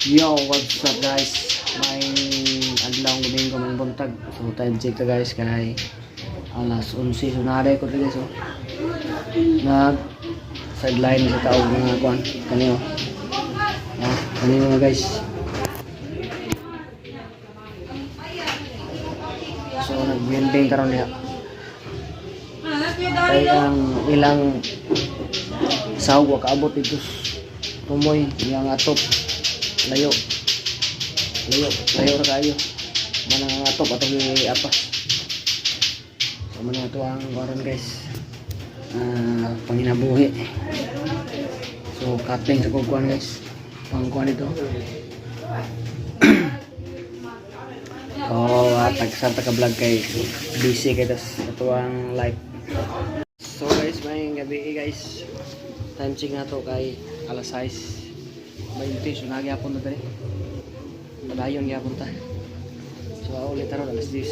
Yo, what's up, guys? Maayong adlaw, Domingo, maayong buntag. So time check ta, guys, kay alas 11. So naa ko guys, oh. Nag sideline sa tao mga kuan kaniyo. Ah, kaniyo mga guys. So nag-welding karon diha. Kay ang ilang sahog wa kaabot dito tumoy iyang atop, layo layo layo ra kaayo man ang atop atong apas. So man ato ang karon, guys, panginabuhi. So cutting sa kukuan, guys, pangkuan ito. So tagsa ta ka vlog kay busy kay tas ato ang live. So guys, maayong gabi, guys. Time check na to kay alas 6:20. So naa gyapon na diri. Padayon gyapon ta. So ulit taron alas 10.